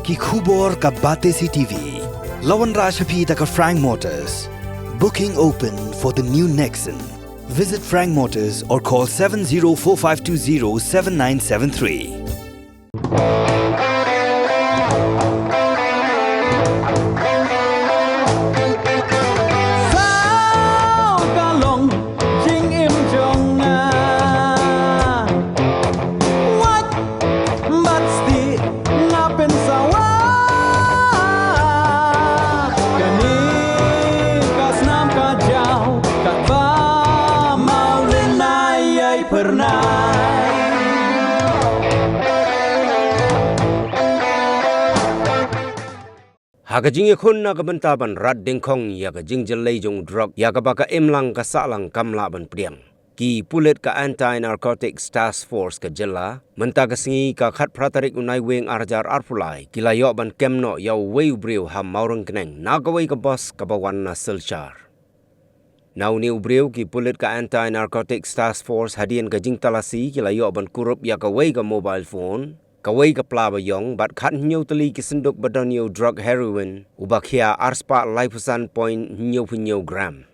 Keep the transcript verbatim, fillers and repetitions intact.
Ki khubor ka Batesi T V. La wanrah sha phi da ka Frank Motors. Booking open for the new Nexon. Visit Frank Motors or call seven zero four five two zero seven nine seven three. Saw ka long jingim jong nga. Wat bad sti nga pynsawa. Kane ka snam ka jaw katba mawlin ai pyrnai. Ha ka jingïakhun na ka bynta ban rat dyngkhong ïa ka jingjyllei jong u drok ïa kaba ka imlang ka sahlang kam lah ban pdiang, ki pulit ka Anti Narcotics Task Force ka jylla mynta ka sngi ka khatphra tarik u Naiwieng arhajar arphew lai ki la ïoh ban kem noh ïa uwei u briew ha Mawryngkneng na kawei ka bus kaba wan na Silchar. Na une u briew ki pulit ka Anti Narcotics Task Force hadien ka jingtalasi ki la ïoh ban kurup ïa kawei ka mobile phone, kawei ka pla ba ïong bad khathynñiew tylli ki synduk ba don ïa u drok heroin uba khia arspah laiphew san point hynñiew hynñiew gram.